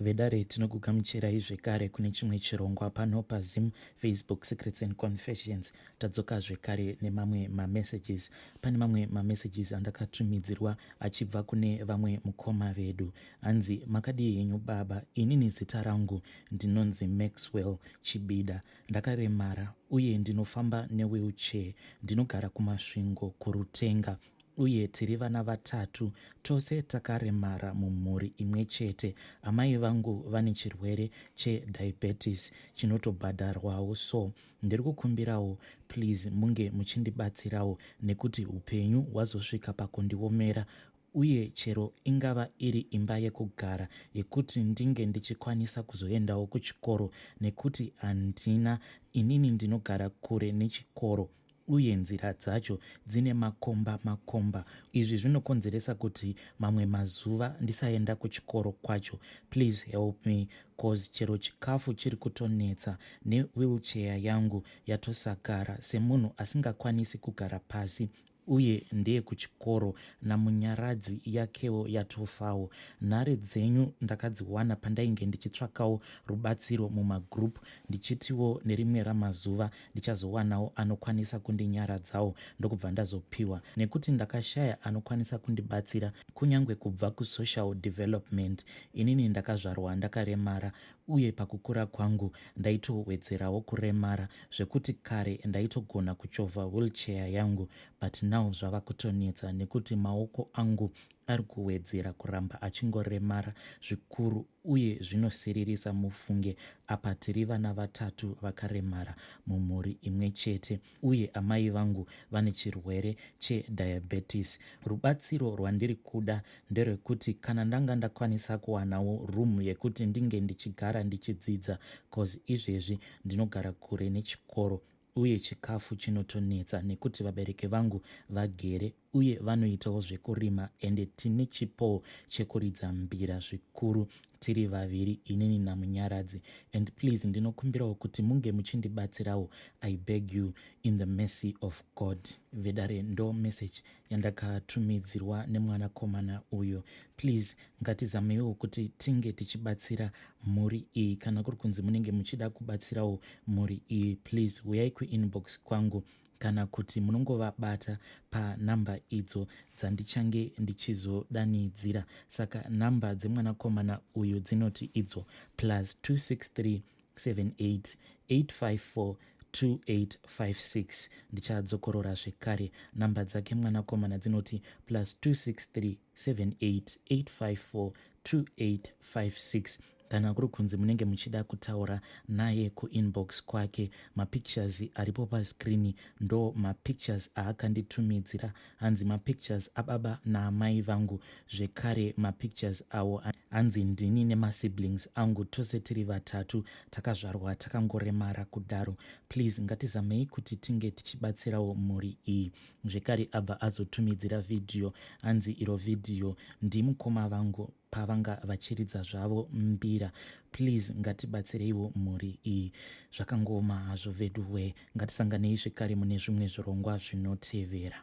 Vedare tinokugamuchirai zvekare kune chimwe chirongwa pano paZim Facebook Secrets and Confessions. Tadzoka zvekare nemamwe mamessages. Pane mamwe mamessages andakatumidzirwa achibva kune vamwe mukoma vedu. Hanzi makadii henyu baba, inini zita rangu ndinonzi Maxwell Chibida. Ndakaremara uye ndinofamba newheelchair. Ndinogara kuMasvingo kuRutenga uye tiri vana vatatu tose takaremara mumhuri imwe chete. Amai vangu vane chirwere chediabetes chinotobhadharwawo so ndiri kukumbirawo please munge muchindibatsirawo nekuti upenyu hwazosvika pakundiomera uye chero ingava iri imba yekugara yekuti ndinge ndichikwanisa kuzoendawo kuchikoro nekuti handina inini ndinogara kure nechikoro uye nzira dzacho dzine makomba makomba. Izvi zvinokonzeresa kuti mamwe mazuva ndisaenda kuchikoro kwacho. Please help me cause chero chikafu chiri kutonetsa newheelchair yangu yatosakara semunhu asingakwanisi kugara pasi uye ndeyekuchikoro naMunyaradzi yakewo yatofawo. Nhare dzenyu ndakadziwana pandainge ndichitsvakawo rubatsiro mumagroup ndichitiwo nerimwe ramazuva ndichazowanawo anokwanisa kundinyaradzawo ndokubva ndazopiwa nekuti ndakashaya anokwanisa kundibatsira kunyangwe kubva kusocial development. Inini ndakazvarwa ndakaremara uye pakukura kwangu ndaitowedzerawo kuremara zvekuti kare ndaitogona kuchovha wheelchair yangu but now zvava kutonetsa nekuti maoko angu ari kuwedzera kuramba achingoremara zvikuru uye zvinosiririsa mufunge apa tiri vana vatatu vakaremara mumhuri imwe chete uye amai vangu vane chirwere chediabetes. Rubatsiro rwandiri kuda nderwekuti kana ndanga ndakwanisa kuwanawo room yekuti ndinge ndichigara ndichidzidza cause izvezvi ndinogara kure nechikoro uye chikafu chinotonetsa nekuti vabereki vangu vagere uye vanoitawo zvekurima ende tine chipowo chekuridza mbira zvikuru tiri vaviri inini naMunyaradzi and please ndinokumbirawo kuti munge muchindibatsirawo I beg you in the mercy of God. Vedare ndo message yandakatumidzirwa nemwanakomana uyu please ngatizameiwo kuti tinge tichibatsira mhuri iyi kana kuri kunzi munenge muchida kubatsirawo mhuri iyi please huyai kuinbox kwangu kana kuti munongovabata panhamba idzo dzandichange ndichizodanidzira saka nhamba dzemwanakomana uyu dzinoti idzo plus 263 78 854 2856 ndichadzokorora zvekare nhamba dzake mwanakomana dzinoti plus 263 78 854 2856 kana kuri kunzi munenge muchida kutaura naye kuinbox kwake mapictures aripo pascreen ndo mapictures aakanditumidzira hanzi mapictures ababa naamai vangu zvekare mapictures awo hanzi ndini nemasiblings angu tose tiri vatatu takazvarwa takangoremara kudaro please ngatizamei kuti tinge tichibatsirawo mhuri iyi Zvekare abva azotumidzira vhidhiyo hanzi iro vhidhiyo ndimukoma vangu pavanga vachiridza zvavo mbira please ngatibatsireiwo mhuri iyi zvakangooma hazvo veduwee ngatisanganei zvekare mune zvimwe zvirongwa zvinotevera.